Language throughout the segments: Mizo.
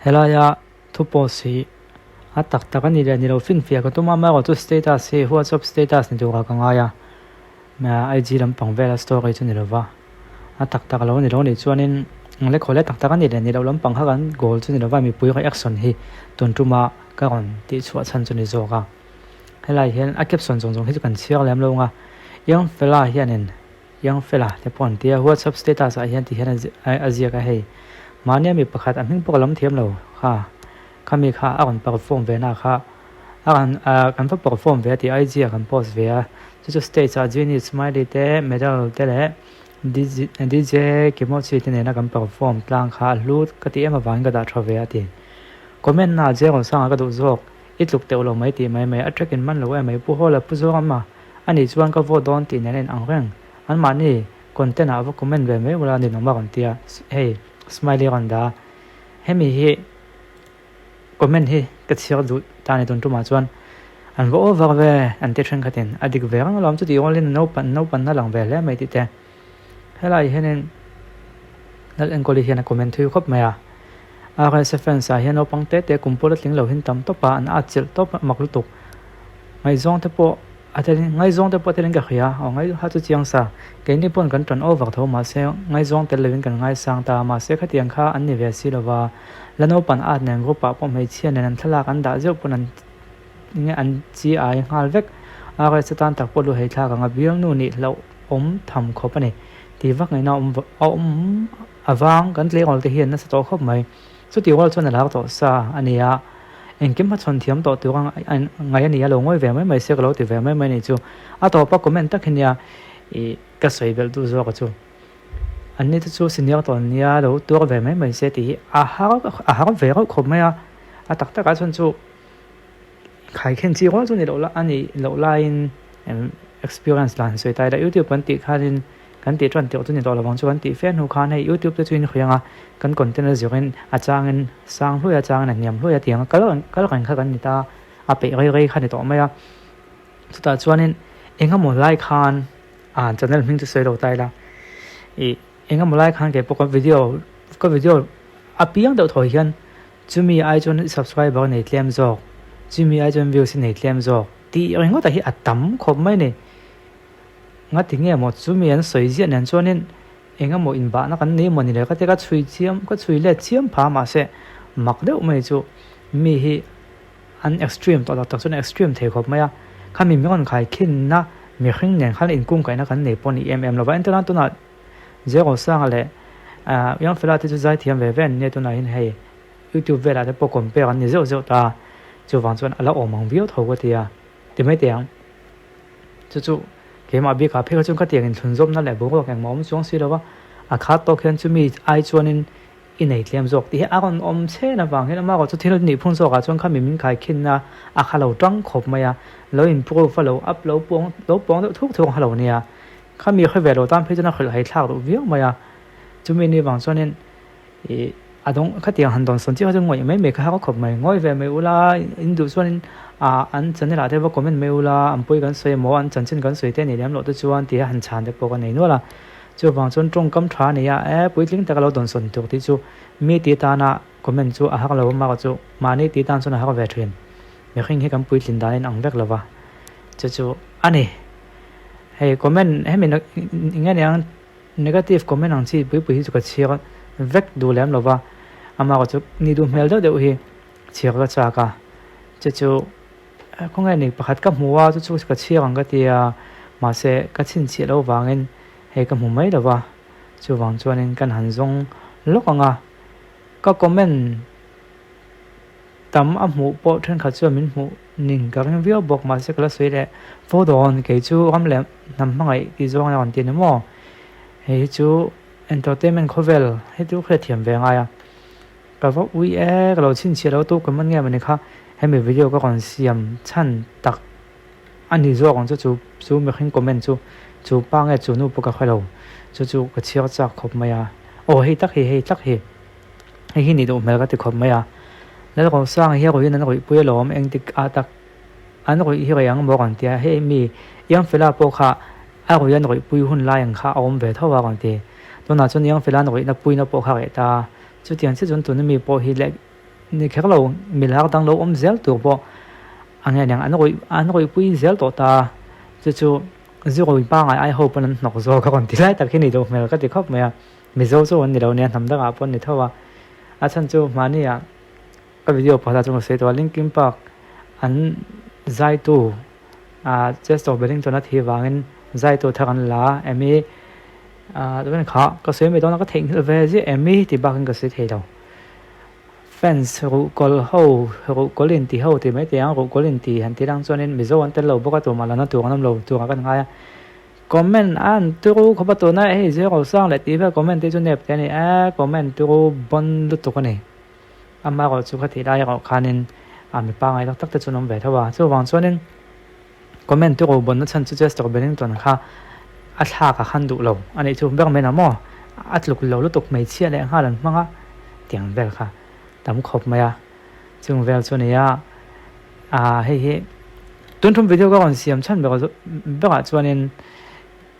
Helaia thu post hi a tak tak a ni leh ni lo finfiah ka tum a, amaherawhchu status hi whatsapp status ni turah ka ngai a, IG lampang vela story chu ni lova a tak tak lo a ni lo nih chuanin lekhaw leh tak tak a ni leh ni loh lampang kha kan goal chu ni lova mipui reaction hi tun tuma ka rawn tihchhuah chhan chu ni zawk a, helai hian a caption zawng zawng hi chu kan chhiar lem lo ang a, young fella hianin. Young fella te pawh an ti a, WhatsApp status ah hian ti hian a ziak a hei. Mahnia mi pakhat a hming pawh ka lam thiam lo kha, khami kha a rawn perform ve na kha a rawn ah kan va perform ve a tih IG ah kan post ve a, chu chu stage ah Genie Smiley te medal te leh DJ Kimochi te nena kan perform tlang kha a hlu ka tih em avangin ka dah tha ve a ti. Comment na ah Jero Sanga ka duh zawk, i tluk teuh lo mai tih mai mai a track in man lo em mai Pu Hawla Pu Zorama Ani chuan ka vote dawn tih nen a in ang reng. Anmahni content ah va comment ve mai ula ninawm a rawn ti a, hei smiley a rawn dah a. Hemi hi comment hi ka chhiar duh ta ni tun tumah chuan an va over ve an ti thenkhatin a dik ve reng alawm chutih rualin a naupan naupanna lang ve hle mai tih te. Helai hianin Lal Enkawli hian a comment thui khawp mai a. RSA fans ah hian naupang te te kum pawla tling lo hin tam tawp a, an atchilh tawp a mak lutuk. Ngaihzawng te pawh a telin ngaihzawng te pawh a telin ka hria aw ngai ha chu chiang sa. Keini pawn kan tan over tho mahse ngaihzawng tel lovin kan ngaisang ta mahse khatiang kha an ni ve si lova. La naupan at nen group ah pawh hmeichhia nen an thlalak an dah zeuh pawn an nge an chi ai nghal vek. RSA tan tak pawh lu hei thlak ang a bialnu nih hlauh awm tham khawp a ni. Tih vak ngaihna awm a awm avang kan tleirawl te hian nasa tawh khawp mai. Chutih rual chuan a lar tawh sa a ni a, engkim hmachhawn thiam tawh tur a ngaih a ni a, lo ngawi ve mai mai se ka lo ti ve mai mai a nih chu. A tawpa comment tak hi nia ih ka sawi belh duh zawk a chu. An ni te chu senior tawh an nia lo tuar ve mai mai se tih hi a har a har ve reuh khawp mai a, a tak takah chuan chu khaikhen chi rual chu ni loh la a nih loh laiin experience lah han sawi ta ila youtube kan tih khanin kan tih tan tirh chu ni tawh lovang chu kan tih fe hnu khan hei youtube te chu in hria ang a kan content a zirin a changin sang hluai a changin a hniam hluai a tiang a kal reng kal reng kha kan ni ta a peih rei rei kha ni tawh mai a chutah chuanin engemaw lai khan ah channel hming chu sawi lo ta ila ih engemaw lai khan kei pawh ka video ka video a piang deuh thaw hian chumi ai chuan subscriber nei tlem zawk chumi ai chuan views hi nei tlem zawk tih ringawt ah hi a tam khawp mai a ni. Nga ti nge maw chumi an sawi ziah nen chuanin eng emaw inbahna kan nei maw ni le ka ti ka chhui chiam ka chhui let chiam pha mahse mak deuh mai chu mi hi an extreme tawh tak tak chuan extreme thei khawp mai a khami mi rawn khai khinna mihring nen khan inkungkaihna kan nei pawh a ni em em lova entirnan tunah Zero Sanga leh ah Young Fella te chu zai thiam ve ve an nia tunah hian hei YouTube velah te pawh compare an ni zeuh zeuh ta chuvang chuan a la awm ang viau tho ka ti a ti mai teh ang. Chu chu keimah bikah phei kha chuan khatiang inthlunzawmna leh boruak engmah awm chuang si lo va, a khat tawk hian chumi ai chuanin i nei tlem zawk tih hi a rawn awm chhen avang hian amaherawh chu thil nih phung zawkah chuan khami min khaikhinna a kha lo tang khawp mai a, lo improve a lo up lo puang lo puang deuh thuk thuk ang kha lo nia, khami hre ve lo tan phei chuan a hrilh haithlak duh viau mai a, chumi ni vang chuanin Ih a dawng khatiang han dawn sawn chiah kha chu ngawih mai mai kha har khawp mai ngawi ve mai ula in duh chuanin ah an channel ah te va comment mai ula an pawi kan sawi emaw an chanchin kan sawi te a nih lem loh te chuan tih a han chhan te pawh ka nei nual a chuvang chuan tawngkam tha a nei a e puitling taka lo dawn sawn tur tih chu mi tih tana comment chu a har lo a chu mahni tih tan chuan a har ve thin mihring hi kan puitlin dan in ang vek lo va chu chu a ni hei comment hemi eng nge niang. Negative comment ang chi pui pui hi chu ka chhiar vek duh lem lo va, amah chu ni duh hmel deuh deuh hi chhiar ka chak a, chu chu khawnge ni pakhat ka hmu a chu chu ka chhiar ang ka ti a, mahse ka chhinchhiah loh vangin hei ka hmu mai lo va, chuvang chuanin kan han zawng lawk ang a, ka comment Tam a hmuh pawh thenkhat chuan min hmuh ning ka ring viau bawk mahse ka la sawi leh fo dawn kei chu ram leh hnam hmangaih tih zawng a rawn ti a ni maw hei hi chu entertainment khawvel hei chu hriat thiam ve ngai a ka va ui e ka lo chhinchhiah lo tu comment nge mawni kha hemi video ka rawn siam chhan tak a ni zawk ang chu chu chu mihring comment chu chu pa nge chu nu pawh ka hre lo chu chu ka chhiar chak khawp mai a aw hei tak hi hei tak hi. Hei hi nih duh hmel ka ti khawp mai a, Lalrosanga hi a ruihin an ruihpui alawm engtik ah tak an ruih hi rei ang maw rawn ti a, hei mi Iangfela pawh kha a ruih an ruihpui hun lai ang kha a awm ve tho a rawn ti. Tunah chuan Iangfela an ruihna puina pawh kha reh ta a, chutiang chiah chuan tuna mi pawh hi leh. ni kher lo milar dang lo awm zel tur pawh a nge aniang an rawih an rawihpui zel tawh ta chu chu zirui pangai ai ho pawn an hnawk zawk a rawn ti lai tak hi ni duh hmel ka ti khawp mai a Mizo chu an ni lo nia hnam dangah pawh an ni tho a a chhan chu mahni ah ka video pakhatah chuan ka sawi tawh a Linkin Park an zaitu ah Chester Bennington a thih vangin zaitu thar an la a Amy ah chuan kha ka sawi mai dawn a ka theihnghilh ve ziah Amy tih bakin ka sawi thei lo. Fans ruhkawl ho ruhkawl in ti ho tih mai teh ang ruhkawl in ti han ti lang chuanin Mizo an tel lo bawk a tumah lohna tur an awm lo turah kan ngai a comment an turu khawp a tuna hei zero sang leh tih vel comment te chu nep te a ni e comment turu bawn lutuk a ni amaherawh chu khatih lai erawh khanin a mipa ngai tak tak te chu an awm ve tho a chuvang chuanin comment turu bawnna chhan chu Chester Bennington kha a thlak a khan duh lo a nih chu ber mai la maw a tluk lo lutuk hmeichhia leh nghal an hmang a tiang vel kha tam khawp mai a chung vel chu a ni a ah hei hi tun tum video ka rawn siam chhan ber berah chuanin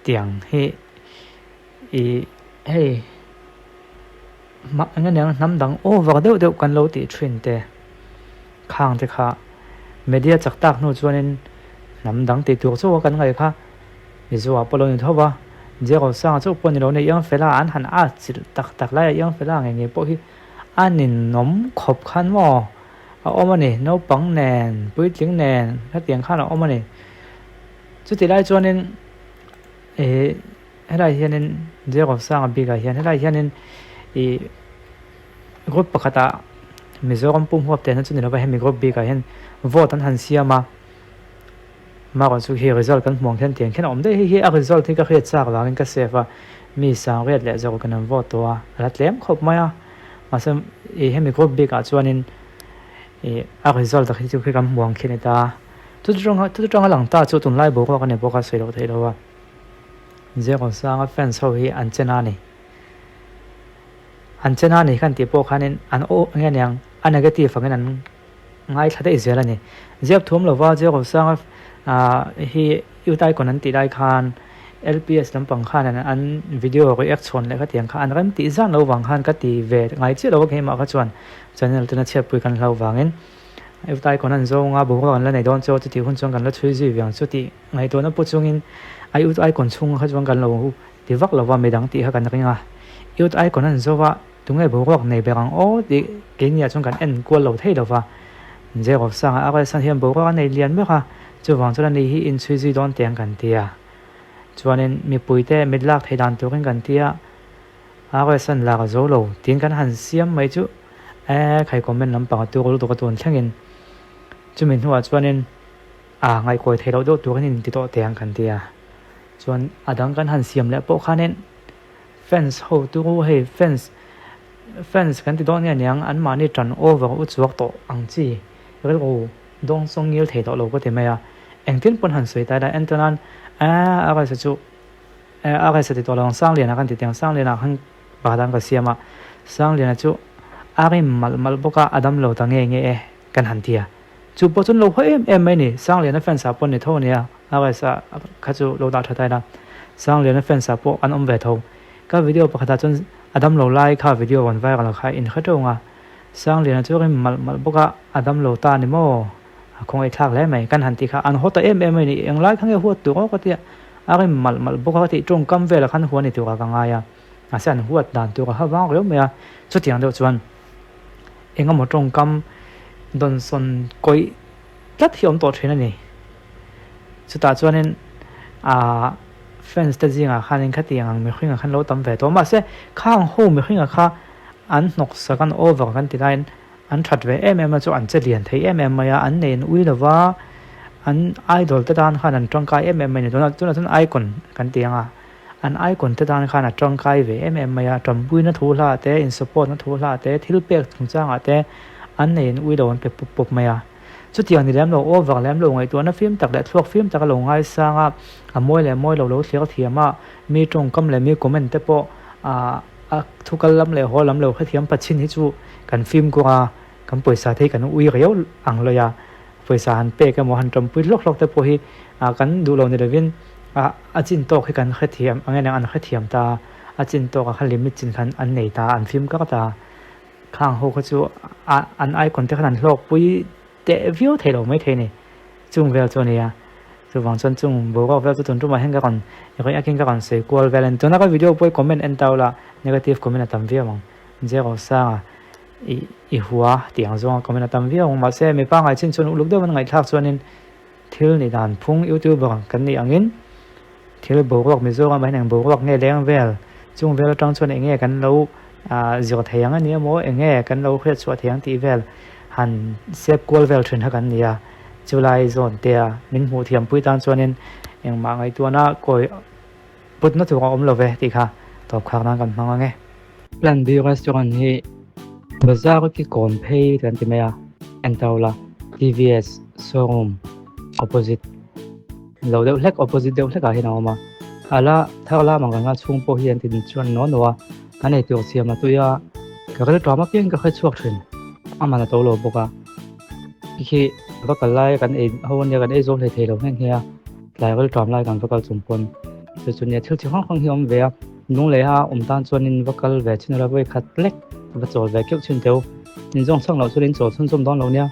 tiang hi ih hei eng aniang hnam dang over deuh deuh kan lo tih thin te khang te kha media chak tak hnu chuanin hnam dang tih tur chauh a kan ngaih kha Mizo ah pawh lo ni tho va Zero Sanga chauh pawh ni lo nia Iang Fela an han at chilh tak tak lai a Iang Fela ngei ngei pawh hi a ninawm khawp khan maw a awm a ni naupang nen puitling nen hetiang khan a awm a ni chutih lai chuanin ih helai hianin Zero Sanga bikah hian helai hianin ih group pakhatah Mizoram pum huap tehna chu ni lova hemi group bikah hian vote an han siam a. Mah chu khi result kan hmuh ang khian tiang khian a awm daih hei hi a result hi ka hriat chak vangin ka save a mi sang riat leh zawk kan an vote tawh a a la tlem khawp mai a mahse ih hemi group bik ah chuanin ih a result a khi chu khi kan hmuh ang khi a ni ta chu chu chu atanga lang ta chu tunlai boruak a ni bawk a sawi loh theih loh a Zirkawnsanga fans ho hi an chen a ni an chen a ni khan tih pawh khanin an aw eng nge aniang a negative angin an Ngaithla daih zel a ni. Ziak thuam lova Zirkawnsanga hi Youth Icon an tih lai khan LPS lampang khan an video react chhawn leh khatiang kha an rem tih zan lo vang khan ka ti ve ngai chiah lo a keimah kha chuan channel tuna chhiatpui kan hlau vangin Youth Icon an zawng a boruak an la nei dawn chu chutih hun chuan kan la chhui zui vang chu tih ngaihtuahna pu chungin a Youth Icon chhunga kha chuan kan lo ti vak lova midang tih kha kan ring a Youth Icon an zo a. Tunge boruak nei ber ang aw tih keiniah chuan kan en kual lo thei lo va. Jacob Sanga a kalsan hian boruak a nei lian mek a, chuvang chuan ani hi inchhui zui dawn teh ang kan ti a. Chuanin mipuite mit lak theih dan turin kan ti a, a kalsan lak a zo lo tiin kan han siam mai chu e khai comment lampang a tur lutuk a tun thlengin. Chumi hnuah chuanin a ngaihkawi theih loh deuh turin inti tawh teh ang kan ti a. Chuan a dang kan han siam leh pawh khanin Fans ho chu hei fans fans kan ti dawn nge aniang an mahni tan over u chhuak tawh ang chi rilru dawng sawng ngil thei tawh lo ka ti mai a engtin pawn han sawi ta ila entir nan a rsa chu a rsa ti tawh lo ang Sangliana kan ti teh ang Sangliana khan pakhat an ka siam a Sangliana chu a rim malh malh bawk a a dam lo ta nge nge e kan han ti a chu pawh chuan lo haw em em mai a ni Sangliana fans ah pawh ni tho a nia. RS-a kha chu lo dah tha ta ila, Sangliana fans ah pawh an awm ve tho. Ka video pakhatah chuan a damlo lai kha video rawn viral kha in hre teuh ang a. Sangliana chu rim malh malh bawk a, a damlo ta ni maw? A khawngaih thlak hle mai. Kan han tih kha an haw ta em em mai ni, englai kha nge huat tur aw ka tia. A rim malh malh bawk a ka tih tawngkam velah khan huan ni turah ka ngai a. Mahse an huat dan tur a ha vang riau mai a. Chutiang deuh chuan engemaw tawngkam dawnsawn kawih tlat hi a awm tawh thin a ni. Chutah chuanin aah fans te zingah khanin khatiang ang mihringah khan lo tam ve tawh mahse khang ho mihringah kha an hnawk sak an over kan ti laiin an that ve em em a chu an che lian thei em em mai a an nei an ui lova an idol te tan khan an tangkai em em mai a ni tunah tunah chuan icon kan ti ang a an icon te tan khan a tangkai ve em em mai a tanpuina thu hla te in support na thu hla te thil pek chungchangah te an nei an ui lo an pe pup pup mai a. Chutiang ni lem lo, over lem lo ngaihtuahna fim tak leh thluak fim tak a lo ngaisang a, a mawi leh mawi lo lo thlir thiam a, mi tawngkam leh mi comment te pawh a thu kal lam leh haw lam lo hrethiam pachin hi chu kan fimkhur a, kan pawisa te hi kan ui riau ang lawi a, pawisa han pek emaw han tawmpui hlawk hlawk te pawh hi kan duh lo ni lovin a chin tawk hi kan hrethiam ang eng an hrethiam ta a, a chin tawk a kha limit chin khan an nei ta, an fimkhur ta. Khang ho kha chu an icon te khan an hlawk pui teh viau thei lo maithei a ni. Chung vel chu a ni a. Chuvang chuan chung boruak vel chu tun tumah hian ka rawn react in ka rawn sawi kual vel a ni. Tuna ka video pawh hi comment en tau la negative comment a tam viau ang. Zero sanga i i hua tih ang zawnga comment a tam viau ang. Mahse mi pangngai chin chuan uluk deuh an ngaihthlak chuanin thil nih dan phung youtuber kan nih angin thil boruak Mizoram ah hian eng boruak nge leng vel chung vel atang chuan eng nge kan lo ah zir thei ang a ni emaw eng nge kan lo hriat chhuah thei ang tih vel han sep kual vel thin kha kan ni a. Chulai zawn te a min hmuh thiam pui tan chuanin engmah ngaihtuahna kawi putna tur a awm lo ve tih kha tawp khak nan kan hmang ang e. Plan B restaurant hi bazar ki kawn phei kan ti mai a, Entaula TVS showroom opposite lo deuh hlek opposite deuh hlek ah hian a awm a, a la thar lam ang reng a chhung pawh hi an ti chuan naw naw a, an eitur siam a tui a, ka rilṭam apiang ka hre chhuak thin, a man a to lo bawk a. Khi va kal lai kan ei ho ania kan ei zo hlei thei lo nghe nghe a tlai ral ṭam lai kan va kal chung pawn chu chu nia thil chi hrang hrang hi a awm ve a nung leh a awm tan chuanin va kal ve chin ula vawi khat lek va chawl ve keuh chin teu in zawng chhang loh chuan in chawl chhunzawm dawn lo nia.